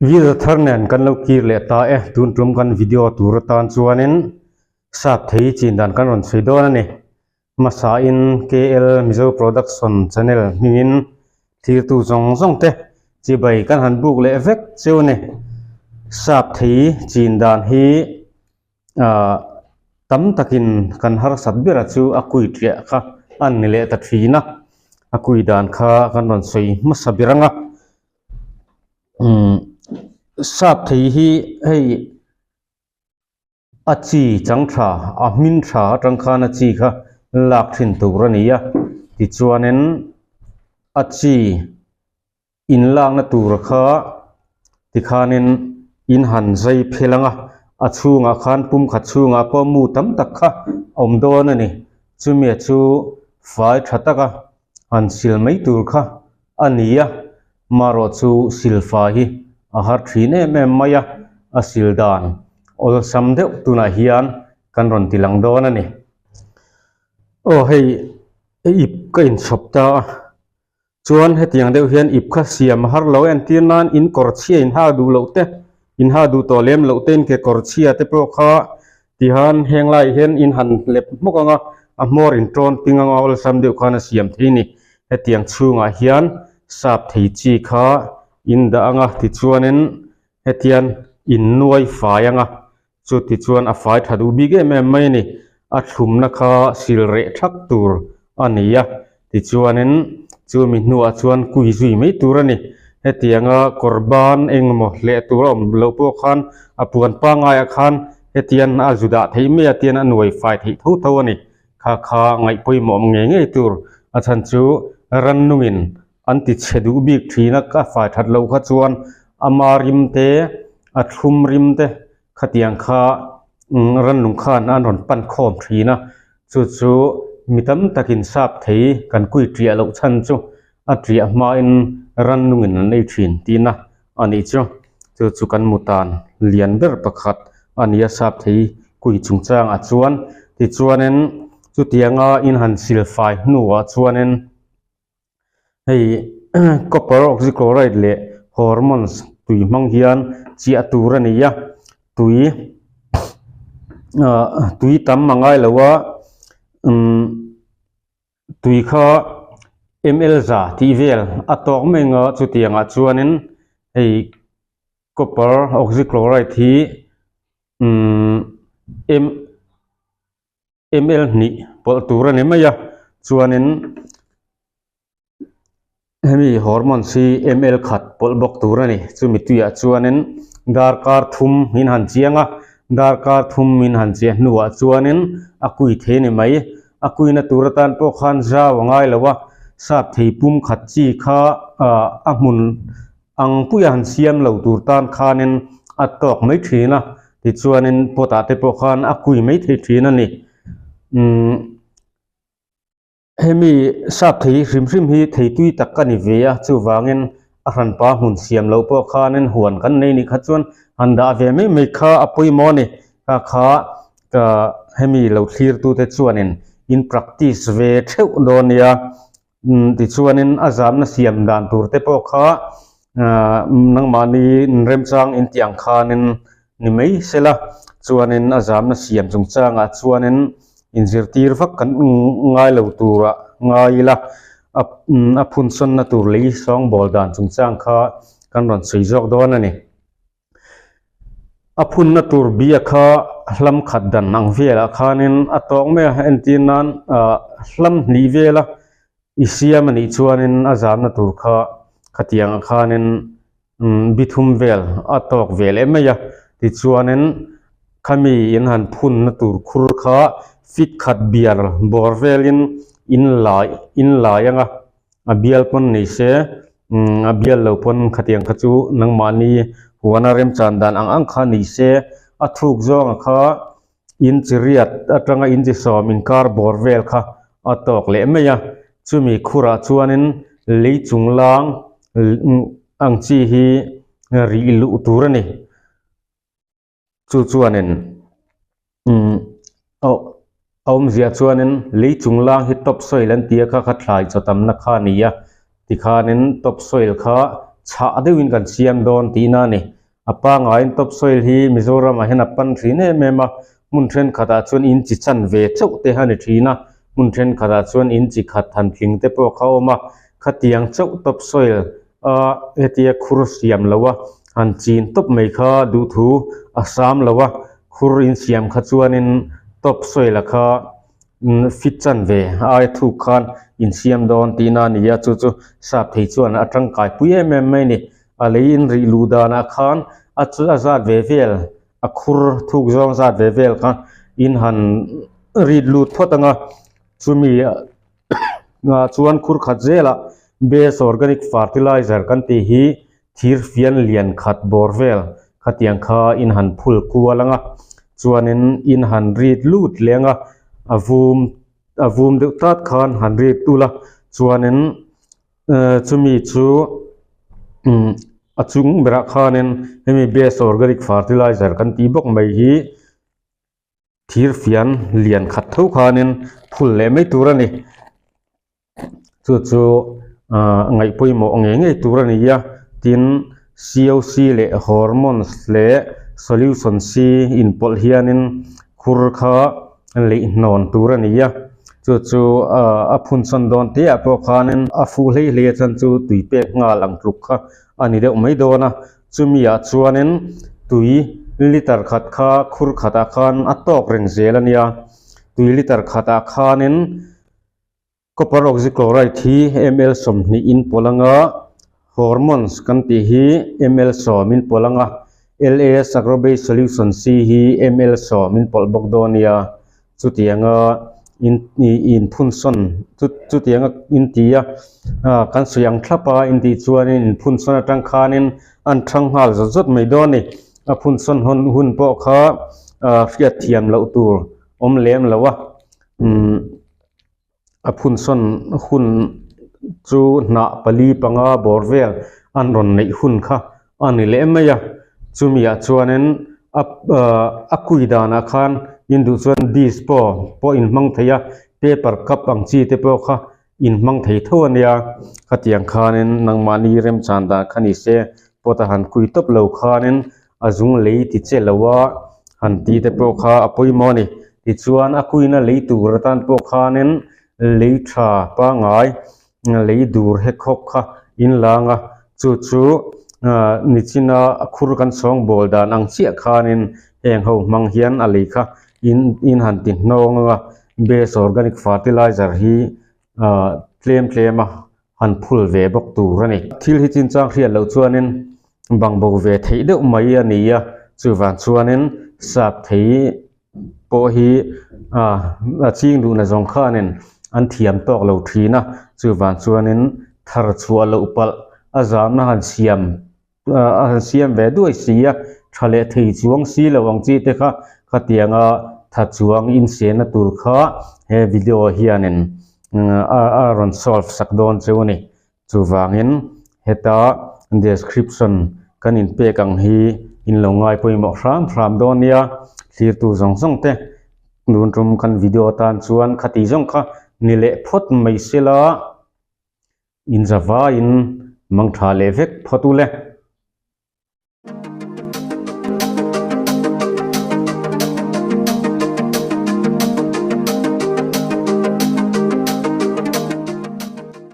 Video thar nen kan lo kir leh ta e, tun tum kan video tur atan chuanin sap thei chin dan kan rawn chhui dawn a ni. Hmasain KL Mizo Production channel hmingin thirtu zawng zawng te chibai kan han buk leh vek cheu a ni. Sap thei chin dan hi ah tam takin kan harsat bera chu a kui tliah kha a ni leh ta thin a, a kui dan kha kan rawn sawi hmasa ber ang a. Umm sap thei hi hei a chi chang tha a hmin tha atang khan a chi kha lak thin tur a ni a tichuanin a chi in lakna tur kha tikhanin in han zai phel ang a a chhungah khan pum khat chhungah pawh mu tam tak kha a awm dawn a ni chumi chu fai tha taka han sil mai tur kha a ni a marawh chu silfa hi a har thin em em mai a a sil dan awlsam deuh tunah hian kan rawn ti lang dawn a ni. Aw hei ip ka inchhawp ta a chuan hetiang deuh hian ip kha siam a har lo a entir nan in kawr chhia in ha duh loh te in ha duh tawh lem loh te in ke kawr chhia te pawh kha tihan heng laiah hian in han hlep hmawk ang a a hmawr in tawn ping anga awlsam deuh khan a siam thei a ni. Hetiang chhungah hian sap thei chi kha in dah ang a tichuanin hetian in nuai fai ang a chu tichuan a fai tha duh bik em em mai a ni. A thlumna kha sil reh thak tur a ni a tichuanin chumi hnuah chuan kui zui mai tur a ni. Hetianga kawr ban engemaw hleh tur a awm loh pawh khan a puan pangaiah khan hetian a zu dah theih mai a tian a nuai fai theih tho tho a ni. Kha kha ngaih pawimawh awm ngei ngei tur a chhan chu rannungin an ti chhe duh bik thin a ka fai that loh kha chuan ama rim te a thlum rim te khatiang kha rannung khan an rawn pan khawm thin a chu chu mi tam takin sap thei kan kui triah loh chhan chu a triah hmain rannungin an ei thin tihna a nih chu. Chu chu kan mutan lian ber pakhat a ni a sap thei kui chungchangah chuan tichuanin chutianga in han silfai hnuah chuanin hei copper oxychloride leh hormones tui hmang hian chiah tur a ni a tui ah tui tam a ngai lo a umm tui kha ml za tih vel a tawk mai ang a chutiangah chuanin hei copper oxychloride hi umm m ml hnih pawlh tur a ni mai a chuanin hemi hormones hi ml khat pawlh bawk tur a ni chumi tuiah chuanin darkar thum in han chiang a darkar thum in han chiah hnuah chuanin a kui thei a ni mai a kuina tur atan pawh khan zau a ngai lo a sap thei pum khat chi kha ah a hmun ang puia han siam lo tur tan khanin a tawk mai thin a tichuanin pot ah te pawh khan a kui mai thei thin a ni umm. Hemi sap thei hrim hrim hi thei tui tak ka ni ve a, chuvangin a hranpa hmun siam loh pawh khanin huan kan nei nih kha chuan han dah ve mai mai kha a pawimawh a ni. Kha kha ka hemi lo thlirtute chuanin in practice ve theuh dawn nia. Tichuanin a zamna siam dan tur te pawh kha nangmahni remchang intih ang khanin ni mai sela chuanin a zamna siam chungchangah chuanin inzirtir vak kan ngai lo turah ngai ila a a phunsawnna tur lei sawngbawl dan chungchang kha kan rawn sawi zawk dawn a ni. A phunna tur bia kha hlam khat dan ang velah khanin a tawk mai a entir nan ah hlam hnih vela i siam a nih chuanin a zamna tur kha khatiang ah khanin umm bi thum vel a tawk ve leh mai a tichuanin khami in han phunna tur khur kha fit khat bial bawr velin in lai in lai ang a a bial pawn nei se umm a bial lo pawn khatiang kha chu nangmahni huana remchan dan ang ang kha ni se a thuk zawnga kha inchi riat atanga inchi sawm inkar bawr vel kha a tawk leh mai a chumi khurah chuanin lei chung lang ang chi hi rih luh tur a ni chu chuanin umm aw a awmzia chuanin lei chung lang hi top soil an ti a kha kha thlai chaw tamna kha a ni a tikhanin top soil kha. chhah deuhin kan siam dawn tihna a ni. A pangaiin top soil hi Mizoramah hian a pan thin em em a, hmun thenkhatah chuan in chi chan ve chauh te a ni thin a, hmun thenkhatah chuan in chi khat han tling te pawh kha a awm a, khatiang chauh top soil a hetia khur siam lo a han chin tawp mai kha duhthu a sam lo a, khur in siam kha chuanin top soil a kha fit chan ve aia thuk khan in siam dawn tihna a ni a, chu chu sap thei chuan a tangkai pui em em mai a ni. A lei in rih luh danah khan a a zat ve vel a khur thuk zawng zat ve vel kha in han rit lut phawt ang a chumi ah chuan khur khat zelah base organic fertilizer kan tih hi thir fian lian khat bawr vel khatiang kha in han phul kual ang a chuanin in han rit lut leh ang a a vum a vum deuh tat khan han rit ul a chuanin. Chumi chu a chung berah khanin hemi best organic fertilizer kan tih bawk mai hi thir fian lian khat tho khanin phul leh mai tur a ni. Chu chu ah ngaih pawimawh ngei ngei tur a ni a, tin C O C leh hormones leh solution C inpawlh hianin khur kha leih hnawn tur a ni a chu chu ah a phun sawn dawn te ah pawh khanin a fuh hlei hlei a chuan chu tui pek nghal ang tluk kha a ni deuh mai dawn a chumi ah chuanin tui liter khat kha khur khat ah khan a tawk reng zel a nia tui liter khat ah khanin Copper oxychloride hi ml 20 in pawlh anga, hormones kan tih hi ml 10 in pawlh anga, LAS agrobase solution C hi ml 10 in pawlh bawk dawn nia. Chutianga in in phunsawn chu chutianga in ti a, kan sawi ang thlap a in tih chuanin in phunsawn atang khanin an thang nghal zawt zawt mai dawn a ni. A phunsawn hawn hun pawh kha hriatthiam loh tur awm lem lo a. Umm. A phunsawn hun chu hnah pali panga bawr vel an rawn neih hun kha a ni leh mai a, chumiah chuanin a ahh a kui danah khan in duh chuan dish pawh pawh in hmang thei a, paper cup ang chi te pawh kha in hmang thei tho a nia, khatiang khanin nangmahni remchan dan kha ni se pot a han kui tawp lo khanin a zung lei ti che lo a han tih te pawh kha a pawimawh a ni. Tichuan a kuina lei tur atan pawh khanin lei tha pangai lei dur hek hawk kha in lang a, chu chu ah nichina a khur kan sawng bawl dan ang chiah khanin heng ho hmang hian a lei kha in in han ti hnawng ang a, base organic fertilizer hi ah tlem tlem a han phul ve bawk tur a ni. Thil hi chinchang hriat loh chuanin bang bo ve theih deuh mai a ni a, chuvang chuanin sap thei pawh hi ah a ching duhna zawng khanin an thiam tawk lo thin a, chuvang chuanin thar chhuah loh palh a zamna han siam a han siam ve duai si a, tha leh thei chuang si lo ang chi te kha khatianga tha chuang insehna tur kha he video hianin a rawn solve sak dawn cheu a ni. Chuvangin heta description kan inpek ang hi in lo ngai pawimawh hram hram dawn nia, thlirtu zawng zawng te tun tum kan video atan chuan khati zawng kha ni leh phawt mai sela. Inzavaiin mangtha leh vek phawt u le.